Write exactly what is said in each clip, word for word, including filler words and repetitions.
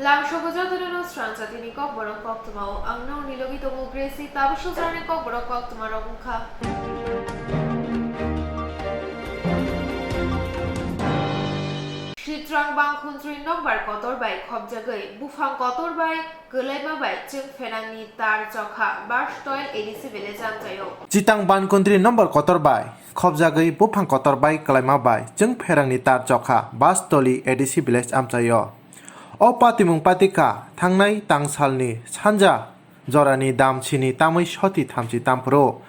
Tang sogo jotono no srang jatini kokborok koktwmao ang nongni logi tongo Gracie, tabuk sujrani kokborok koktwmarok wngkha. Sitrang Bangkhuntri number kotor bai khopjagwi buphang kotor bai kwlaima bai chwng pherangni tar chokha bus toil A D C village amchaio. Chitang Bankuntri number kotor bai khopjagwi buphang kotor bai kwlaima bai chwng pherangni tar chokha bus toli A D C village amchaio. O patimung patikha thangnai tangsalni sanja jorani dam sini tamwi soti thamchi tamphuru.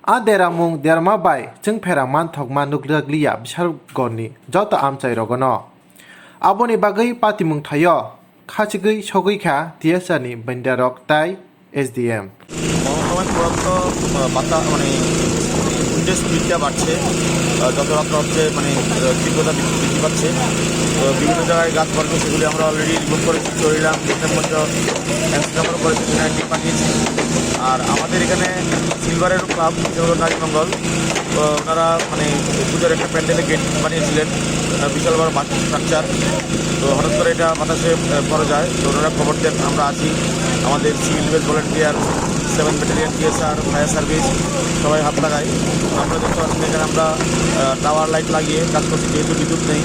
A deramung derma bai chwng pherang manthokma nukjakliya Bishalgarhni joto amchairogono. Aboni bagwi patimung thaio khachigwi sogwi kha T S R ni bendarok tai S D M. মহকুমায় পুরাত্ত, আহ, বাতা-, মানে, উইন্ডেজ স্পিডটা বাড়ছে, আহ, যত রাত্র হচ্ছে, মানে, আহ, তীব্রতা বৃদ্ধি, বৃদ্ধি পাচ্ছে। তো বিভিন্ন জায়গায় গাছ পড়ছে, সেগুলি আমরা অলরেডি রিমুভ করেছি, চরিলাম, কৃষ্ণগঞ্জ, এমসি নম্বর করেছি, সেখানে টিম পাঠিয়েছি। আর আমাদের এখানে সিলভারের ক্লাব, সেগুলো নাজিমঙ্গল, তো ওনারা, মানে, পুজোর একটা প্যান্ডেলে গেট বানিয়েছিলেন, আহ, বিশাল বড় বাস স্ট্রাকচার। তো হঠাৎ করে এটা বাতাসে, আহ, পড়ে যায়। তো ওনারা খবর দেন, আমরা আসি, আমাদের civil defence volunteer, seven battalion, TSR, fire service সবাই হাত লাগাই। আমরা যখন আসলে এখানে আমরা, আহ, টাওয়ার লাইট লাগিয়ে কাজ করছি, যেহেতু বিদ্যুৎ নেই।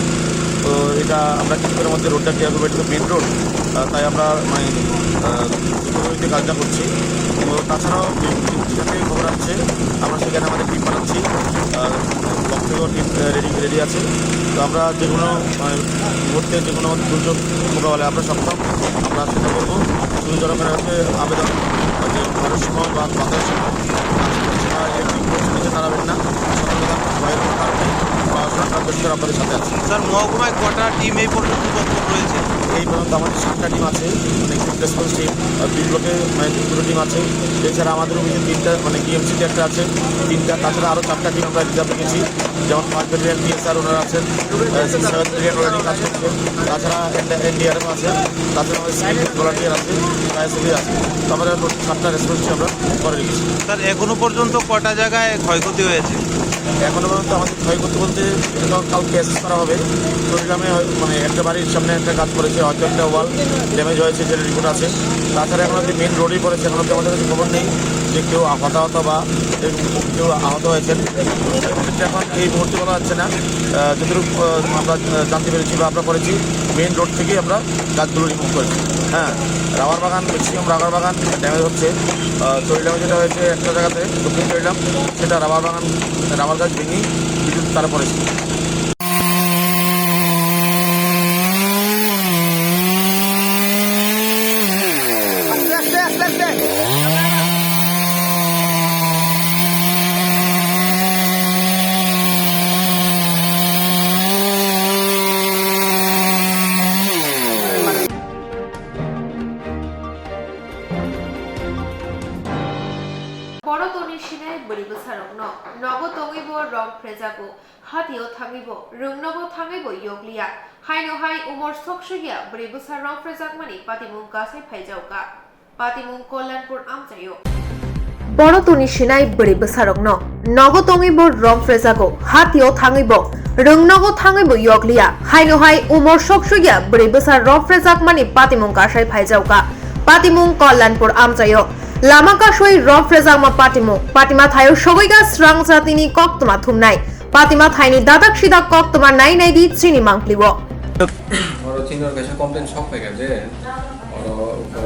তো এটা আমরা কিছুক্ষণের মধ্যে রোডটা ক্লিয়ার করবো, এটা তো মেন রোড, আহ, তাই আমরা, মানে, আহ, দ্রুতগতিতে কাজটা করছি। তো তাছাড়াও যে, যে যেখান থেকে খবর আসছে, আমরা সেখানে আমাদের টিম পাঠাচ্ছি। আর ব্লক থেকেও টিম, আহ, রেডি, রেডি আছে। তো আমরা যে কোনো, মানে, মুহূর্তে যে কোনো দুর্যোগ মোকাবেলায় আমরা সক্ষম, আমরা সেটা করবো। শুধু জনগণের কাছে আবেদন যে ঘরের সময় বা বাজারের সময়, আহ, এই টিম নিচে দাঁড়াবেন না। সতর্কতা, ভয়ের কোনো কারণ নেই। বা সরকার পরিষ্কার আপনাদের সাথে আছে। স্যার, মহকুমায় কটা টিম এই পর্যন্ত তৎপর রয়েছে? এই পর্যন্ত আমাদের সাতটা টিম আছে, মানে, রেসপন্স টিম, আহ, বি ব্লকে, মানে, দুটো টিম আছে। এছাড়া আমাদের ওই যে তিনটা, মানে, ডিএমসিতে একটা আছে, তিনটা, তাছাড়া আরও চারটা টিম আমরা রিজার্ভ রেখেছি, যেমন ফায়ার ব্রিগেড, টিএসআর ওনারা আছেন, আহ, সিক্স সেভেন ব্রিগেড ওনারা কাজ করছে, তাছাড়া এনডিআরএফ আছে, তাছাড়া আমাদের সিভিল ভলান্টিয়ার আছে, ফায়ার সার্ভিস আছে। তো আমরা টোটাল সাতটা রেসপন্স টিম আমরা করে রেখেছি। স্যার, এখনো পর্যন্ত কটা জায়গায় ক্ষয়ক্ষতি হয়েছে? এখনো পর্যন্ত আমাদের ক্ষয়ক্ষতি বলতে, এটা তো কালকে অ্যাসেস করা হবে। চরিলামে হয়-, মানে, একটা বাড়ির সামনে একটা গাছ পড়েছে, হয়তো একটা ওয়াল ড্যামেজ হয়েছে, যেটা রিপোর্ট আছে। তাছাড়া এখন অব্দি মেইন রোডেই পড়েছে, এখন অব্দি আমাদের কাছে খবর নেই যে কেউ হতাহত বা এরকম কেউ আহত হয়েছেন। সেক্ষেত্রে এখন এই মুহূর্তে বলা যাচ্ছে না। আহ, যতটুকু, আহ, আমরা, আহ, জানতে পেরেছি বা আমরা করেছি, মেইন রোড থেকেই আমরা গাছগুলো রিমুভ করেছি। হ্যাঁ, রাবার বাগান, ম্যাক্সিমাম রাবার বাগান ড্যামেজ হচ্ছে। আহ, চরিলামে যেটা হয়েছে একটা জায়গাতে, দক্ষিণ চরিলাম, সেটা রাবার বাগান, রাবার গাছ ভেঙে বিদ্যুৎ তারে পড়েছে। Borotoni sinai bwrwi bwsarokno nogo tongwibo romphrejago, hatio thangwibo, rwngnogo thangwibo yokliya, haino hai umor sok sokya bwrwi bwsa romphrejakmani patimung kasai phaijaokha. Patimung Kollanpur amchaio. Borotoni sinai bwrwi bwsarokno nogo tongwibo romphrejago, hatio thangwibo, rwngnogo thangwibo yokliya, haino hai umor sok sokya bwrwi bwsa romphrejakmani patimung kasai phaijaokha. Patimung Kollanpur amchaio. Lama kasui romphrejakma patimung. Patima thaio sogwika srang jatini koktwma thumnai. Patima thaini dadak sidak koktwma nai nai di chini mangpli o. Oro chini oro kaisa complaint sok phaikha je, oro uko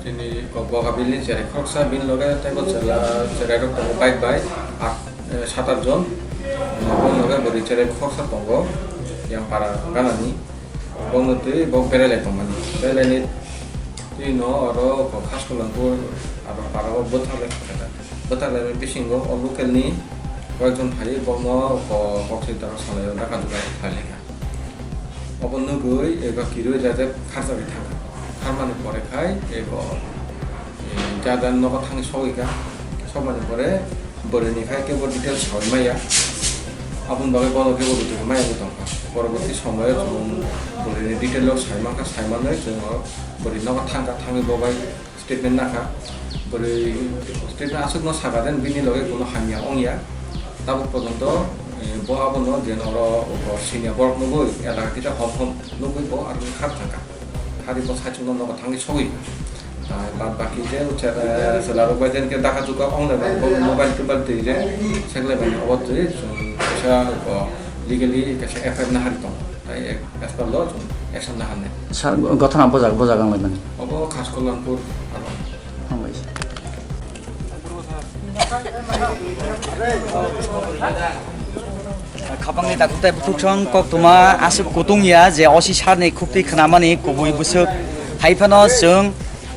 chini ko Bogabil ni cherai khoroksa, bini loge teibo chwla, cherai rok tongo bike bai, at, eh, sat at jon. Bini loge bwrwi cherai khoroksa tongo, yang para ganani. Bongni twi bo berai lai tongmani. Berai laini twi no oro uko Khaskolangpur aro para o bwthar lai kha. Bwthar laini bisingo o local ni koyekjon phaiwi bono uko boksoi doro salai o daka dura khlai lai kha. Obo nugwi eba kirwi rejak kharjagwi thangkha. Kharmani pore khai ebo, eh, jada nogo thangwi sogwi kha. Sokmani pore bwrwini khai kebo details saui maya. Aboni bagwi bono kebo rwtwi maya wngwi tongkha. Poroborti somoyo chwng bwrwini detail o sai mankha, sai manwi chwng o bwrwi nogo thangkha, thangwi bo bai statement nakha. Bwrwi statement aswkno sakha de bini loge kuno hamya wngya. Tabuk porjonto, eh, bo abono je oro senior borok nugwi elaka kisa hom hom nugwi bo aro kharwi thangkha. Hari bo saichung no nogo thangwi sogwi. Tai bad baki je chwla rok bai je ke daka duka ong le bo mobile tobile twi je sekle bai obo twi chwng kaisa legally kaisa F I R na hari tong. Tai as per law chwng action na hanne. Sir, gothana bojak bojak ang bai mani. Obo Khaskolanpur aro. Hambai. Khapangni takhuk tai bukhuksong koktwma aswk kutung ya je O C sir ni khukti khwnamani kubui bwswk. Hai phano chwng,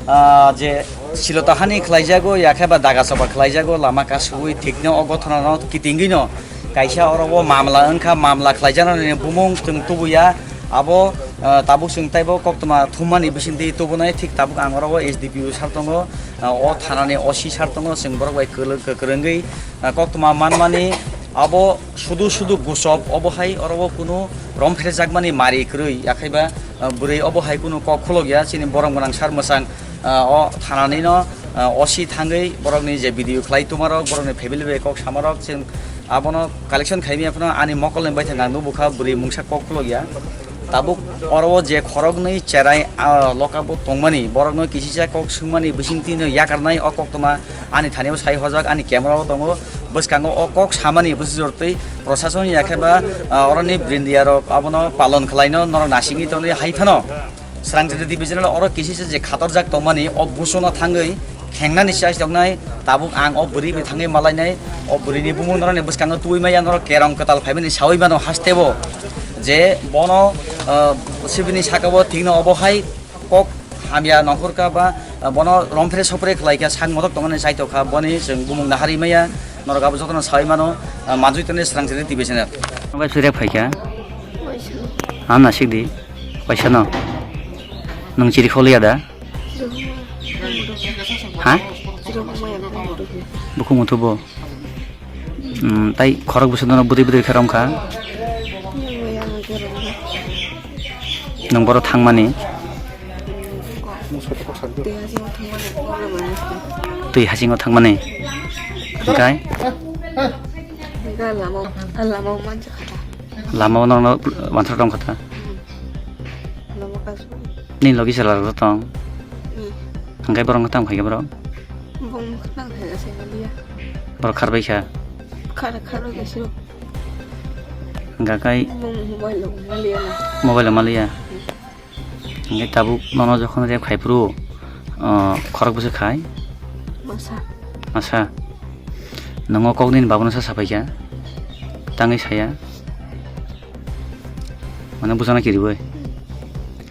ah, je silota hani khlaijago, ya khe ba daga choba khlaijago, lama kasugwi thikno o gothonano kitingwino kaisa oro o mamla wngkha, mamla khlaijaknani bumung chwng tubuya. Abo, ah, tabuk chwng taibo koktwma thummani bisingtwi tubunai, thik tabuk ang oro o S D P O sir tongo, ah, o thanani O C sir tongo, chwng borok bai kwlwng kwrwngwi, ah, koktwma manmani. Abo sudu sudu gusob, obo hai oro o kunu romphrejakmani mari kwrwi, yakhaiba, ah, bwrwi obo hai kunu kok khulok ya, chini borom gwnang sir mwchang, ah, o thanani no, ah, O C thangwi borokni je video khlai tumarok, borokni family bai kok samarok, chwng abono collection khaimya phano ani mokolni baithang ang nukbukha, bwrwi mungsa kok khulok ya. Tabuk oro o je khoroknwi cherai, ah, loka bo tongmani, borokno kisisa kok swngmani bisingtwi no yakarnai o koktwma ani thani o sai hojak, ani camera o tongo, bwskango o kok samani bwsajortwi prosason ya khe ba, ah, oroni brindia rok abono palon khlaino norok nasingwi tonwi hai phano. Srangchati division oro kisisa je khatorjak tongmani o busono thangwi khengnani chai toknai, tabuk ang o bwrwi bai thangwi malainai, o bwrwini bumung norokni bwskango tubui maya norok kerong kwtal phaimani saui mano hasteo je bono, ah, sibini sakao thikno obo hai kok hamya nongkhorkha ba, ah, bono romphre sophre khlaikha sak motok tongmani chaitokha boni chwng bumung naharwi maya norok abo jotono saui mano, ah, manjui tongni Srangchati division. Bai phirek phaikha. Waisa. Ang nasik di. Paisa no? Nwng chiri kholiya da? Ha? Bukhung uthubo. Hmm, tai khorok bwswk no bwtwi bwtwi khe romkha. Nwng boro thangmani? Twi hasingo thangmani. Hwnkhe? Lama, lama manjakha. Lama o norokno wanthra tong kha ta. Hmm. Lama kasu. Nini logi chwla rok tong. Hmm. Hwnkhe borok no tamo khai khe borok? Bong khna khai se maliya. Borok khar bai kha. Khar, khar bai se. Hwnkhe kai. Bong mobile o maliya na. Mobile o maliya. Hmm. Hingke tabuk nono jokhon rep khai phuru, ah, khorok bwswk khai? Masa. Masa. Nongo kok nini babuno sa sapai kha? Tangwi saya? Mane bujana kiriwi?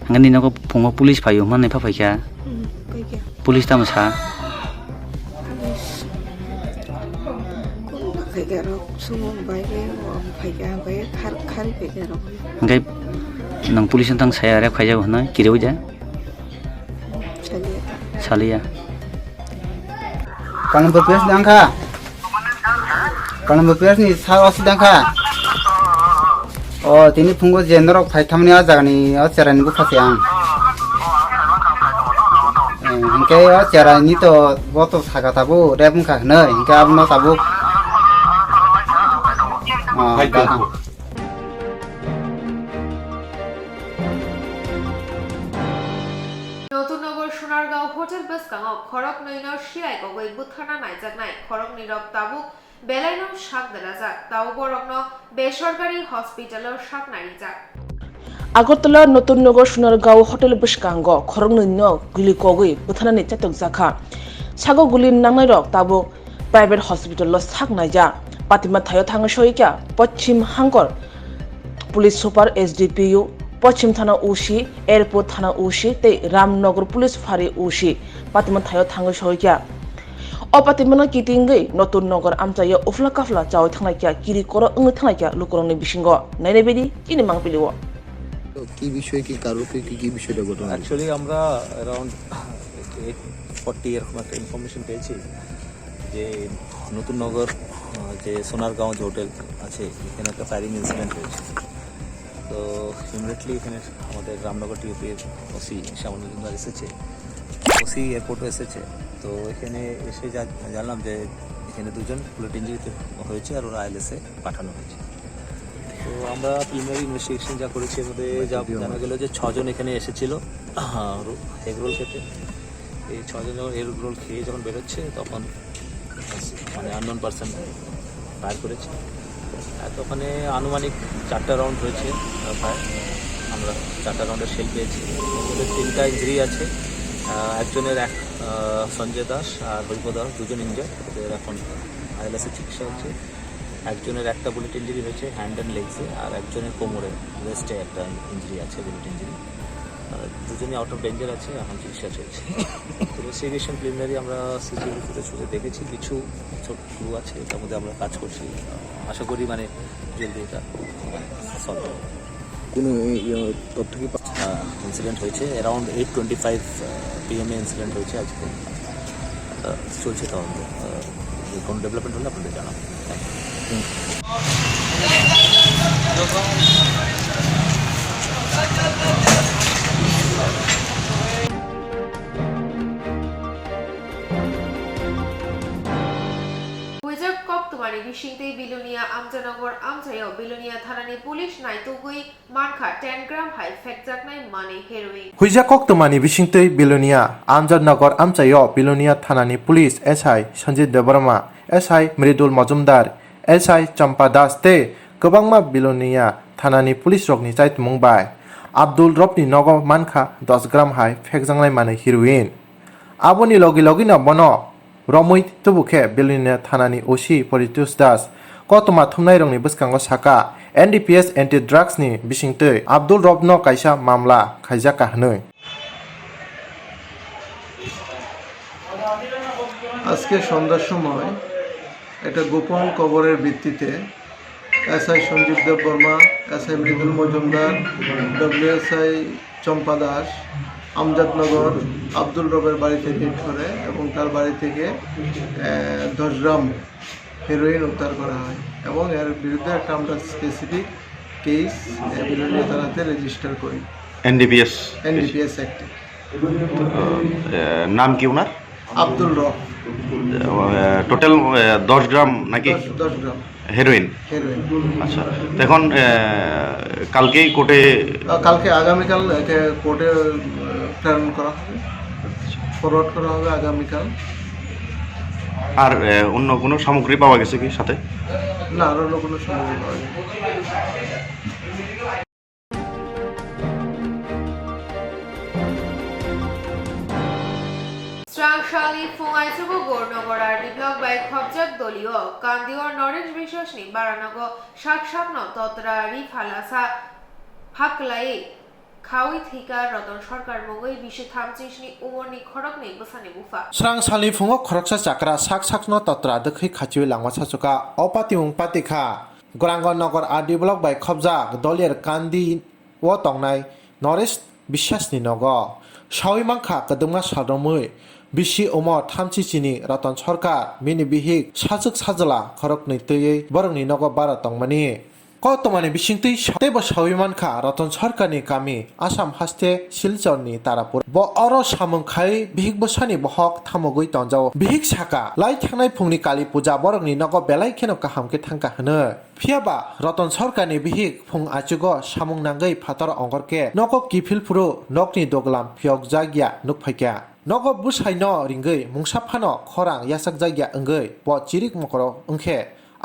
Hingke nini nogo phungo police phaio hwnmani pha phaikha? Hmm, phaikha. Police tamo sa? Police. Kung phaikha rok sumo bai ke, o phaikha bai khar, khari phaikha rok. Hingke nwng police no tang saya rep khaijago hwnwi kiriwi da? Saliya. Saliya. Kanambo P S ni angkha? Kanambo P S ni sa osi dangkha? O, tini phungo je norok phai thamni o jagani o cherai ni bukha se ang. Eh, hingke o cherai ni to bo to saka tabuk rep wngkha hwnwi, hingke abono tabuk. O, hai hingke to. Ang. Notun Nogor Sonargaon Hotel bwskango khoroknwino sirai kogwi butharna naijaknai, khoroknwirok tabuk belaino sak derajak, tabuk borokno besorkari hospitalo sak narijak. Agartala Notun Nogor Sonargaon Hotel bwskango khoroknwino guli kogwi butharnani chatokjakha. Sago guli nangnairok tabuk private hospital o sak naijak. Patima thaio thangwi soikha Pochim Hangkor Police Super, S D P O, Pochim Thana O C, Airport Thana O C tei Ramnagar Police Phari O C Patima thaio thangwi soikha. O Patimano kitingwi Notun Nogor amchaio uphla kaphla chawi thanglaikha, kiri koro wngwi thanglaikha lukurokni bisingo. Nainai baidi chini mangpili o. কি বিষয়ে, কি কারণে, কি কি বিষয়টা ঘটনা ঘটেছে? অ্যাকচুয়ালি আমরা অ্যারাউন্ড এইট ফর্টি এরকম একটা ইনফরমেশন পেয়েছি যে নতুন নগর, আহ, যে সোনারগাঁও যে হোটেল আছে, এখানে একটা ফায়ারিং ইনসিডেন্ট হয়েছে। তো ইমিডিয়েটলি এখানে আমাদের রামনগর টিওপির ওসি শ্যামল মজুমদার এসেছে, ওসি এয়ারপোর্টও এসেছে। তো এখানে এসে যা জানলাম যে এখানে দুজন বুলেট ইঞ্জুরিতে হয়েছে আর ওরা আইএলএসএ পাঠানো হয়েছে। তো আমরা প্রিলিমিনারি ইনভেস্টিগেশন যা করেছি, এর মধ্যে যা জানা গেল যে ছজন এখানে এসেছিল এগ রোল খেতে। এই ছজন যখন এগ রোল খেয়ে যখন বেরোচ্ছে, তখন মানে আননোন পার্সন ফায়ার করেছে। আর ওখানে আনুমানিক চারটা রাউন্ড হয়েছে, আহ, ফায়ার। আমরা চারটা রাউন্ডের শেল পেয়েছি। ওদের তিনটা ইঞ্জুরি আছে। আহ, একজনের এক, আহ, সঞ্জয় দাস আর হরিপদ দাস, দুজন ইঞ্জার্ড। ওদের এখন আইএলএসে চিকিৎসা হচ্ছে। একজনের একটা বুলেট ইঞ্জুরি হয়েছে হ্যান্ড অ্যান্ড লেগসে, আর একজনের কোমরে, রেস্টে একটা ইঞ্জুরি আছে, বুলেট ইঞ্জুরি। আর দুজনই আউট অফ ডেঞ্জার আছে, এখন চিকিৎসা চলছে। তো ইনভেস্টিগেশন প্রিলিমিনারি আমরা সিসিটিভি ফুটেজ ফুটেজ দেখেছি, কিছু ছোট ক্লু আছে, এটার মধ্যে আমরা কাজ করছি। আশা করি মানে জলদি এটা সলভ হবে। কোনো, ইয়ে, তথ্য কি পা- আহ, ইনসিডেন্ট হয়েছে around eight twenty five PM a incident হয়েছে আজকে। আহ, চলছে তদন্ত। আহ, যে কোনো ডেভেলপমেন্ট হলে আপনাদের জানাবো। Thank you. Huijak koktwmani bisingtwi Bilonia Amjanogor amchaio Bilonia thanani police naitugwi mankha ten gram hai phekjaknai manwi heroin. Huijak koktwmani bisingtwi Bilonia Amjanogor amchaio Bilonia thanani police S I Sanjit Debbarma, S I Mridul Majumdar, S I Champa Das tei kwbangma Bilonia thanani police rokni chaitumung bai Abdul Robni nogo mankha dos gram hai phekjaknai manwi heroin. Aboni logi logino bono romwi tubu khe Bilonia thanani O C Paritosh Das koktwma thumnairokni bwskango saka, N D P S anti drugs ni bisingtwi Abdul Robno kaisa mamla khaijakha hwnwi. আজকে সন্ধ্যার সময় একটা গোপন খবরের ভিত্তিতে এসআই সঞ্জীব দেববর্মা, এসআই মৃদুল মজুমদার, ডব্লিউএসআই চম্পা দাস, আমজাদনগর আব্দুল রবের বাড়িতে রেড করে এবং তার বাড়ি থেকে, আহ, দশ গ্রাম হেরোইন উদ্ধার করা হয় এবং এর বিরুদ্ধে একটা আমরা স্পেসিফিক কেস, আহ, বিলোনিয়া থানাতে রেজিস্টার করি। এনডিপিএস? এনডিপিএস অ্যাক্টে। আহ, নাম কি ওনার? আব্দুল রব। আহ, টোটাল, আহ, দশ গ্রাম নাকি? দশ, দশ গ্রাম। হেরোইন? হেরোইন। আচ্ছা, তো এখন, আহ, কালকেই কোর্টে? আহ, কালকে, আগামীকাল একে কোর্টে, আহ, প্রেরণ করা হবে, ফরওয়ার্ড করা হবে আগামীকাল। আর, আহ, অন্য কোনো সামগ্রী পাওয়া গেছে কি সাথে? না, আর অন্য কোনো সামগ্রী পাওয়া যায়নি। Srangsalni phung aichugo Gornogor R D block bai khopjak dolio Kandio Noresh Biswasni baranogo sak sakno totra ri phalasa haklai khawi thwikha Roton Sarkar mungwi bisi thamchi sni umorni khoroknwi bwsani bupha. Srangsalni phungo khoroksa chakra sak sakno totra dwkhwi khachiwi langma sachuka. O patimung patikha. Goranganogor R D block bai khopjak Dolier Kandi o tongnai Noresh Biswasni nogo. Sawi mankha kwdwkma sal romwi bisi omo thamchi chini Roton Sarkar bini bihik sajwk sajwla khoroknwi twiwi borokni nogo bara tongmani. Koktwmani bisingtwi sa-, teibo sawi mankha Roton Sarkarni kami Assam haste Silchorni Tarapur. Bo oro samung khai bihik bwsani bohok thamogwi tonjao. Bihik saka, lai thangnai phungni Kali puja borokni nogo belai kheno kaham khe thangkha hwnwi. Phiya ba Roton Sarkarni bihik phung achugo samung nangwi phatar ongor khe nogo kiphil phuru nokni doglam phiyokjakya nukphaikha. Nogo bwsaino ringwi mungsa phano khorang yachakjakya wngwi bo chirik mokoro wngkhe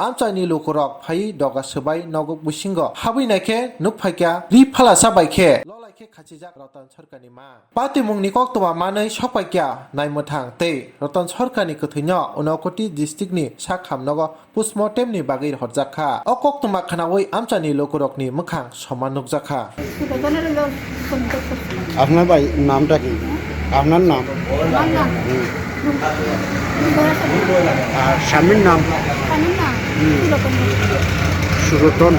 amchaini lukurok phaiwi doga swbai nogo bisingo habwi naikhe nukphaikha ri phalasa baikhe lolaikhe khachijak Roton Sarkarni ma. Patimungni koktwma manwi sokpaikha naimwthang tei Roton Sarkarni kwthwino Unakoti districtni sakham nogo postmortemni bagwi horjakha. O koktwma khnaui amchaini lukurokni mwkhang soma nukjakha. আপনার ভাই নামটা কি? আপনার নাম? আমার নাম? হুম। আর স্বামীর নাম? স্বামীর নাম? হুম। সুরতন। সুরতন।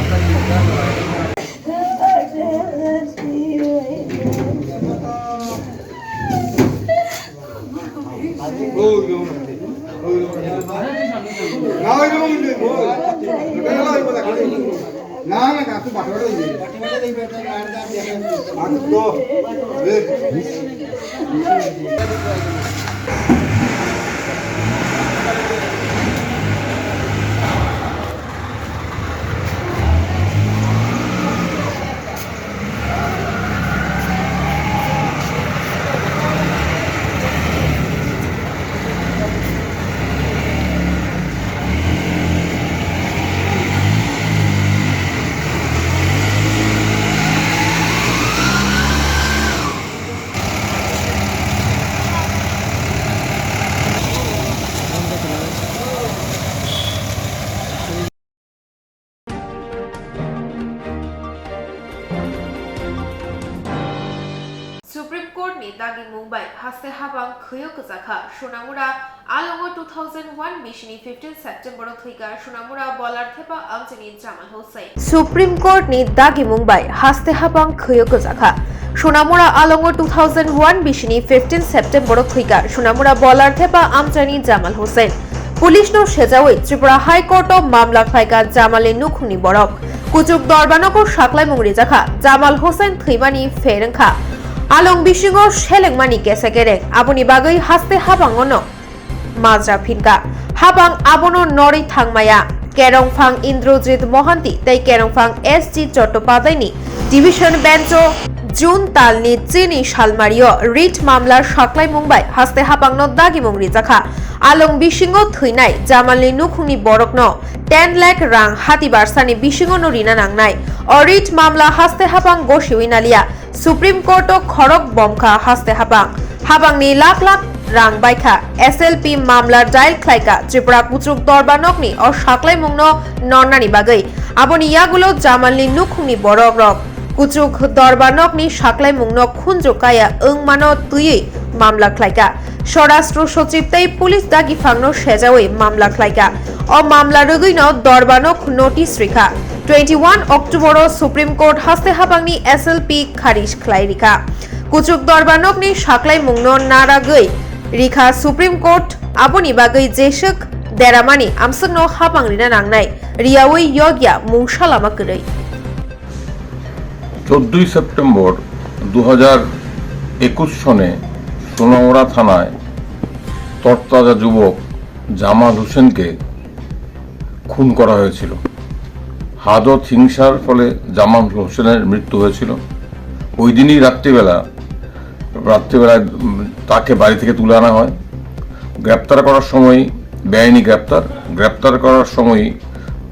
Haste habang khwio kwchakha. Sonamura alongo two thousand one bisini fifteen September o thwikha Sonamura Bolar thepa amchaini Jamal Hussain. Supreme Court ni dagimung bai haste habang khwio kwchakha. Sonamura alongo two thousand one bisini fifteen September o thwikha Sonamura Bolar thepa amchaini Jamal Hussain. Police no sejawi Tripura High Court o mamla khlaikha Jamal ni nukhungni borok. Kuchuk dorbanok o saklaimung rijakha Jamal Hussain thwimani pherengkha. Along bisingo selengmani kesa kereng, aboni bagwi haste habangono majra phinka. Habang abono norwi thangmaya. Kerongphang Indrajit Mohanty tei Kerongphang S G Chattopadhyay ni Division Bench o June talni chini salmario writ mamla saklaimung bai haste habangno dagimung rijakha. Along bisingo thwinai Jamalni nukhungni borokno ten lakh rang hati barsani bisingono rina nangnai. O writ mamla haste habang gosiwi nalia. Supreme Court o khorok bomkha haste habang. Habangni lakh lakh rang baikha. S L P mamla dail khlaikha Tripura kuchuk dorbanokni o saklaimungno nornani bagwi. Aboni yagulo Jamalni nukhungni borokrok kuchuk dorbanokni saklaimungno khunju kaya wngmano twiwi mamla khlaikha. Swarashtra Sochib tei Police dagiphangno sejawi mamla khlaikha. O mamla rwgwino dorbanok notice rikha. Twenty one October o Supreme Court haste habangni S L P kharij khlai rikha. Kuchuk dorbanokni saklaimungno naragwi rikha Supreme Court, aboni bagwi jeswk deramani amswkno habang rina nangnai, riyawi yogya mungsa lama kwrwi. চোদ্দই সেপ্টেম্বর দু হাজার একুশ সনে সোনামুড়া থানায় তরতাজা যুবক জামাল হোসেনকে খুন করা হয়েছিল। হাজত হিংসার ফলে জামাল হোসেনের মৃত্যু হয়েছিল। ওই দিনই রাত্রিবেলা, রাত্রিবেলায়, উম, তাকে বাড়ি থেকে তুলে আনা হয়। গ্রেপ্তার করার সময় বেআইনি গ্রেপ্তার, গ্রেপ্তার করার সময়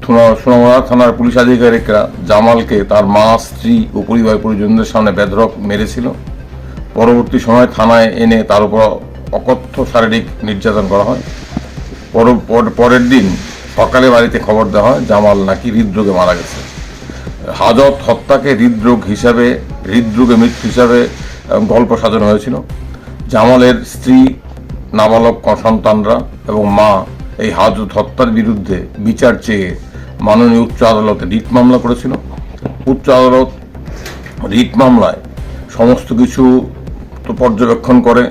থুনা-, সোনামুড়া থানার পুলিশ আধিকারিকরা জামালকে তার মা, স্ত্রী ও পরিবার পরিজনদের সামনে বেধড়ক মেরেছিল। পরবর্তী সময় থানায় এনে তার উপর অকথ্য শারীরিক নির্যাতন করা হয়। পর-, পর-, পরের দিন সকালে বাড়িতে খবর দেওয়া হয় জামাল নাকি হৃদরোগে মারা গেছে। হাজত হত্যাকে হৃদরোগ হিসাবে, হৃদরোগে মৃত্যু হিসাবে, আহ, গল্প সাজানো হয়েছিল। জামালের স্ত্রী, নাবালক ক-, সন্তানরা এবং মা এই হাজত হত্যার বিরুদ্ধে বিচার চেয়ে মাননীয় উচ্চ আদালতে রিট মামলা করেছিল। উচ্চ আদালত রিট মামলায় সমস্ত কিছু তো পর্যবেক্ষণ করে,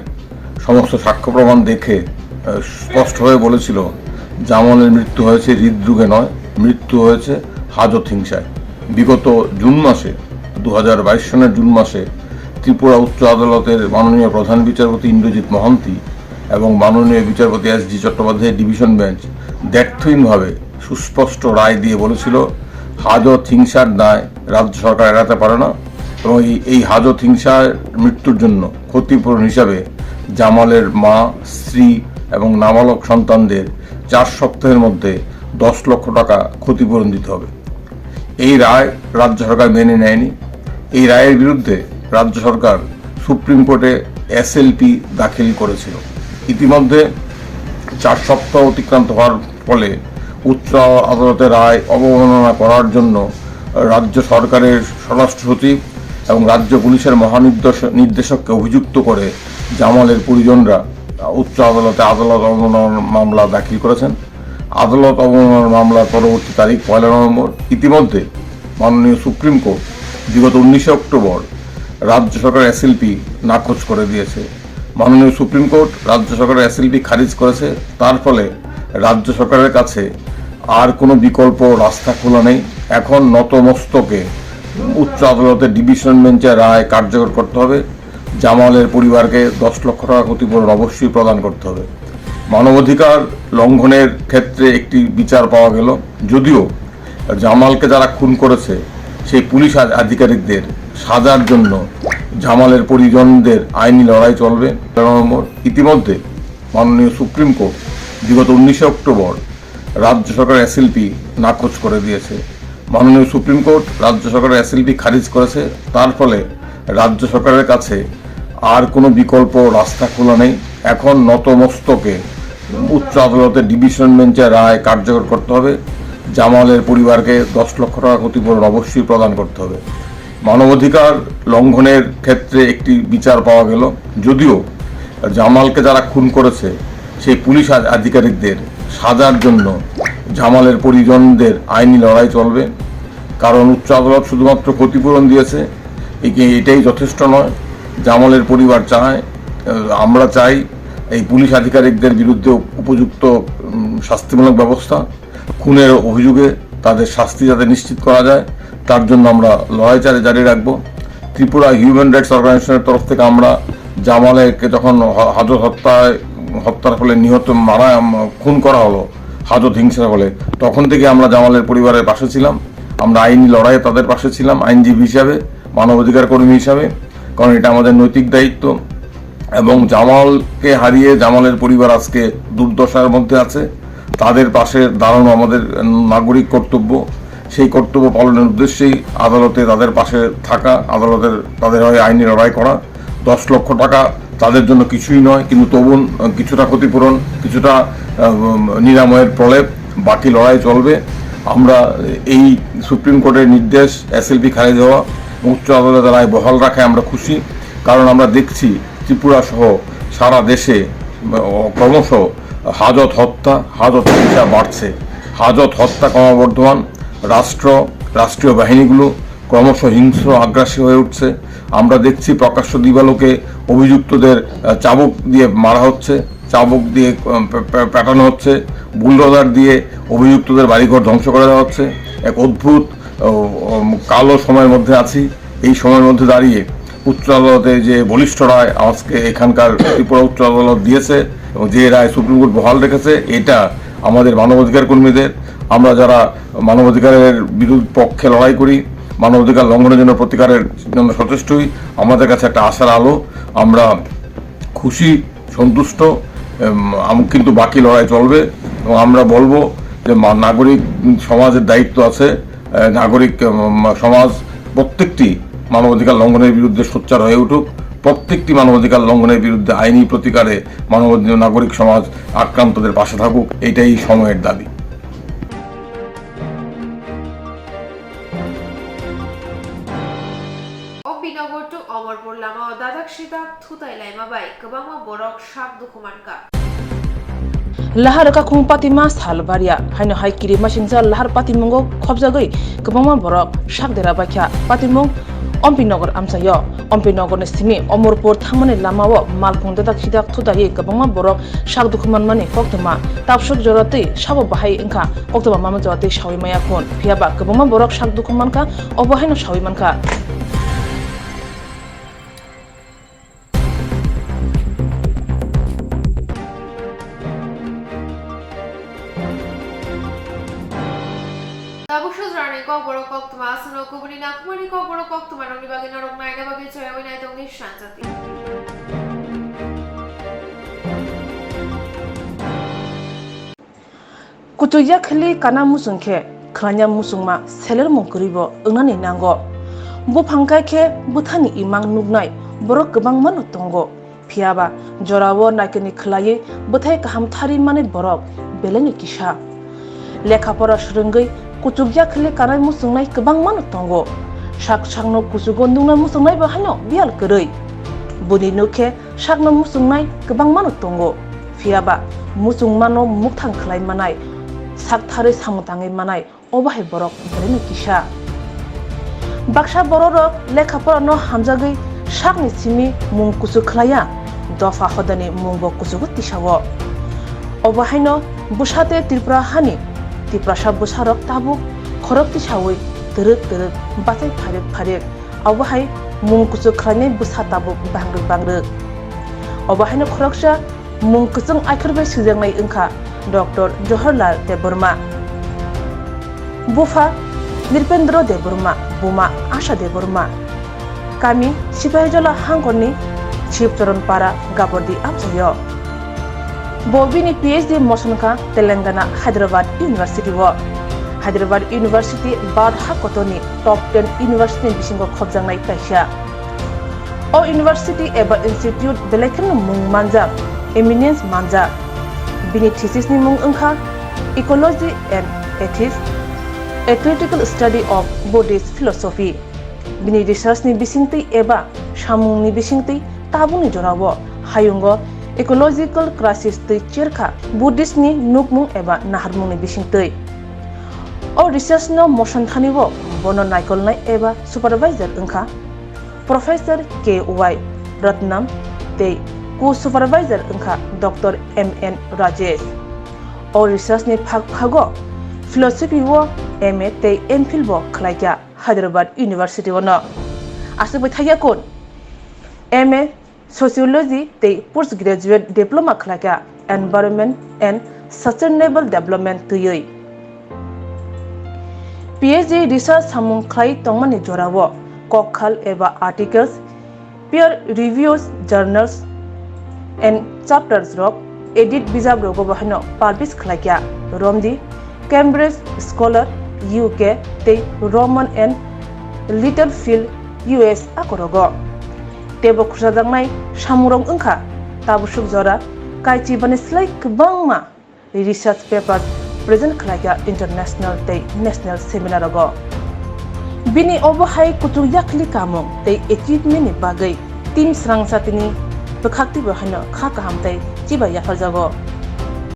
সমস্ত সাক্ষ্য প্রমাণ দেখে, আহ, স্পষ্টভাবে বলেছিল, জামালের মৃত্যু হয়েছে হৃদরোগে নয়, মৃত্যু হয়েছে হাজত হিংসায়। বিগত জুন মাসে, দু হাজার বাইশ সনের জুন মাসে ত্রিপুরা উচ্চ আদালতের মাননীয় প্রধান বিচারপতি ইন্দ্রজিৎ মহান্তি এবং মাননীয় বিচারপতি এস জি চট্টোপাধ্যায়ের ডিভিশন বেঞ্চ দ্ব্যর্থহীনভাবে সুস্পষ্ট রায় দিয়ে বলেছিল, হাজত হিংসার দায় রাজ্য সরকার এড়াতে পারে না এবং এই, এই হাজত হিংসার মৃত্যুর জন্য ক্ষতিপূরণ হিসাবে জামালের মা, স্ত্রী এবং নাবালক সন্তানদের চার সপ্তাহের মধ্যে দশ লক্ষ টাকা ক্ষতিপূরণ দিতে হবে। এই রায় রাজ্য সরকার মেনে নেয়নি। এই রায়ের বিরুদ্ধে রাজ্য সরকার সুপ্রিম কোর্টে এসএলপি দাখিল করেছিল। ইতিমধ্যে চার সপ্তাহ অতিক্রান্ত হওয়ার ফলে উচ্চ আদালতের রায় অবমাননা করার জন্য রাজ্য সরকারের স্বরাষ্ট্র সচিব এবং রাজ্য পুলিশের মহানির্দেশ-, নির্দেশককে অভিযুক্ত করে জামালের পরিজনরা উচ্চ আদালতে আদালত অবমাননার মামলা দাখিল করেছেন। আদালত অবমাননার মামলার পরবর্তী তারিখ পয়লা নভেম্বর। ইতিমধ্যে মাননীয় সুপ্রিম কোর্ট বিগত উনিশে অক্টোবর রাজ্য সরকারের এসএলপি নাকচ করে দিয়েছে। মাননীয় সুপ্রিম কোর্ট রাজ্য সরকারের এসএলপি খারিজ করেছে। তার ফলে রাজ্য সরকারের কাছে আর কোনো বিকল্প রাস্তা খোলা নেই। এখন নতমস্তকে উচ্চ আদালতের ডিভিশন বেঞ্চের রায় কার্যকর করতে হবে। জামালের পরিবারকে দশ লক্ষ টাকা ক্ষতিপূরণ অবশ্যই প্রদান করতে হবে। মানবাধিকার লঙ্ঘনের ক্ষেত্রে একটি বিচার পাওয়া গেল, যদিও জামালকে যারা খুন করেছে সেই পুলিশ আধ-, আধিকারিকদের সাজার জন্য জামালের পরিজনদের আইনি লড়াই চলবে। তেরো নম্বর, ইতিমধ্যে মাননীয় সুপ্রিম কোর্ট বিগত উনিশে অক্টোবর রাজ্য সরকারের এসএলপি নাকচ করে দিয়েছে। মাননীয় সুপ্রিম কোর্ট রাজ্য সরকারের এসএলপি খারিজ করেছে। তার ফলে রাজ্য সরকারের কাছে আর কোনো বিকল্প রাস্তা খোলা নেই। এখন নতমস্তকে উচ্চ আদালতের ডিভিশন বেঞ্চের রায় কার্যকর করতে হবে। জামালের পরিবারকে দশ লক্ষ টাকা ক্ষতিপূরণ অবশ্যই প্রদান করতে হবে। মানবাধিকার লঙ্ঘনের ক্ষেত্রে একটি বিচার পাওয়া গেল, যদিও জামালকে যারা খুন করেছে, সেই পুলিশ আধ-, আধিকারিকদের সাজার জন্য জামালের পরিজনদের আইনি লড়াই চলবে। কারণ উচ্চ আদালত শুধুমাত্র ক্ষতিপূরণ দিয়েছে, একে-, এটাই যথেষ্ট নয়। জামালের পরিবার চায়, আহ, আমরা চাই এই পুলিশ আধিকারিকদের বিরুদ্ধে উপযুক্ত, উম, শাস্তিমূলক ব্যবস্থা। খুনের অভিযোগে তাদের শাস্তি যাতে নিশ্চিত করা যায়, তার জন্য আমরা লড়াই চালি-, জারি রাখবো। ত্রিপুরা হিউম্যান রাইটস অর্গানাইজেশনের তরফ থেকে আমরা জামালকে যখন হ-, হাজত হত্যায়, হত্যার ফলে নিহত, মারা, উম, খুন করা হলো হাজত হিংসার ফলে, তখন থেকে আমরা জামালের পরিবারের পাশে ছিলাম। আমরা আইনি লড়াইয়ে তাদের পাশে ছিলাম আইনজীবী হিসাবে, মানবাধিকার কর্মী হিসাবে, কারণ এটা আমাদের নৈতিক দায়িত্ব। এবং জামালকে হারিয়ে জামালের পরিবার আজকে দুর্দশার মধ্যে আছে। তাদের পাশে দাঁড়ানো আমাদের নাগরিক কর্তব্য। সেই কর্তব্য পালনের উদ্দেশ্যেই আদালতে তাদের পাশে থাকা, আদালতের, তাদের হয়ে আইনি লড়াই করা। দশ লক্ষ টাকা তাদের জন্য কিছুই নয়, কিন্তু তবু কিছুটা ক্ষতিপূরণ, কিছুটা, আহ, নিরাময়ের প্রলেপ, বাকি লড়াই চলবে। আমরা এই সুপ্রিম কোর্টের নির্দেশ, এসএলপি খারিজ হওয়া, উচ্চ আদালতের রায় বহাল রাখায় আমরা খুশি, কারণ আমরা দেখছি ত্রিপুরা সহ সারা দেশে, আহ, ক্রমশ হাজত হত্যা, হাজত হিংসা বাড়ছে। হাজত হত্যা ক্রমবর্ধমান, রাষ্ট্র, রাষ্ট্রীয় বাহিনীগুলো ক্রমশ হিংস্র আগ্রাসী হয়ে উঠছে। আমরা দেখছি প্রকাশ্য দিবালোকে অভিযুক্তদের, আহ, চাবুক দিয়ে মারা হচ্ছে, চাবুক দিয়ে, আহ, পে-, পে-, পেটানো হচ্ছে, বুলডোজার দিয়ে অভিযুক্তদের বাড়িঘর ধ্বংস করে দেওয়া হচ্ছে। এক অদ্ভুত, আহ, উম, কালো সময়ের মধ্যে আছি। এই সময়ের মধ্যে দাঁড়িয়ে উচ্চ আদালতে যে বলিষ্ঠ রায় আজকে এখানকার ত্রিপুরা উচ্চ আদালত দিয়েছে এবং যে রায় সুপ্রিম কোর্ট বহাল রেখেছে, এটা আমাদের মানবাধিকার কর্মীদের, আমরা যারা মানবাধিকারের বিরুদ্ধ পক্ষে লড়াই করি, মানবাধিকার লঙ্ঘনের জন্য প্রতিকারের জন্য সচেষ্ট হই, আমাদের কাছে একটা আশার আলো। আমরা খুশি, সন্তুষ্ট, এম, আম-, কিন্তু বাকি লড়াই চলবে এবং আমরা বলবো যে মা-, নাগরিক সমাজের দায়িত্ব আছে, এ, নাগরিক, উম, সমাজ প্রত্যেকটি মানবাধিকার লঙ্ঘনের বিরুদ্ধে সোচ্চার হয়ে উঠুক, প্রত্যেকটি মানবাধিকার লঙ্ঘনের বিরুদ্ধে আইনি প্রতিকারে মানবাধিকার নাগরিক সমাজ আক্রান্তদের পাশে থাকুক, এটাই সময়ের দাবি। Ombinogor to Omorpur lama o dadak sidak thutai laima bai kwbangma borok sak dukhu mankha. Lahar kakhung patima sal baria, haino hai kiri masingcha lahar patimungo khobjagwi kwbangma borok sak dera baikha. Patimung Ombinogor amchaio. Ombinogor ni simi Omorpur thangmani lamao malkhung dadak sidak thudaiwi kwbangma borok sak dukhu manmani koktwma. Tabsuk jora twi sabo bahai wngkha, koktwma mama jora twi sawi maya khun. Phiyaba kwbangma borok sak dukhu mankha, obo haino sawi mankha. Tabuk sujrani kokborok koktwma aswkno kubuni nakhumani kokborok koktwma rokni bagwi norok naina bagwi choyawi naitokni sanjati. Kuchuk yakhli kana muchung khe khwlanya muchungma selermung kwrwibo wngnani nango. Buphang kai khe bwthani imang nuknai borok kwbangmano tongo. Phiyaba jorao naikani khwlaiwi bwthai kaham thari manai borok belaino kisa. Lekha pora swrwngwi kuchuk yakhli kanai muchungnai kwbangmano tongo. Sak sakno kuchugo nukna muchungnaibo haino biyal kwrwi. Buni nuk khe sakno muchungnai kwbangmano tongo, phiyaba muchungmano mukthang khlai manai, sak tharwi samung tangwi manai, obo hai borok belaino kisa. Baksa bororok lekha porano hamjagwi sakni simi mung kuchuk khlaiya, dopha hodani mungbo kuchugo tisao. Obo haino bwsa tei Tripura hani Tiprasa bwsarok tabuk khorok tisawi twrwk twrwk bachai pharik pharik. Abo hai mung kuchuk khlainai bwsa tabuk bangrwk bangrwk. Obo haino khoroksa mung kwchwng aikhor bai swijaknai wngkha Doctor Jawaharlal Debbarma. Bupha Nripendra Debbarma, buma Asha Debbarma. Kami Sipahijola hangkorni Shivcharan Para, Gabordi amchaio. Bo bini P H D moson kha Telangana Hyderabad University o. Hyderabad University Bharat hakotorni top ten university ni bisingo khobjaknai kaisa. O university eba institute belai kheno mung manjak, eminence manjak. Bini thesis ni mung wngkha Ecology and Ethics, a critical study of Buddhist philosophy. Bini research ni bisingtwi eba samung ni bisingtwi tabukni jorao Hayungo ecological crisis twi cherkha Buddhist ni nukmung eba naharmung ni bisingtwi. O research no moson thani o bono naikolnai eba supervisor wngkha Professor K Y Ratnam tei co-supervisor wngkha Doctor M N Rajesh. O research ni phak phago philosophy o M A tei M Phil bo khlaikha Hyderabad University o no. Aswk bai thaiya kun M A Sociology tei Postgraduate Diploma khlaikha Environment and Sustainable Development twiwi. P H D research samung khlai tongmani jorao kokkhal eba articles, peer reviews journals and chapters rok edit bijap rogo bo haino publish khlaikha romdi Cambridge Scholar U K tei Rowman and Littlefield U S akorogo. Teibo khursajaknai samungrok wngkha tabusuk jora kaichibani slai kwbangma research papers present khlaikha international tei national seminar rogo. Bini obo hai kuchuk yakhli kamung tei achievement ni bagwi team srangsa tini bwkhak twibo haino kha kaham tei chiba yapharjago.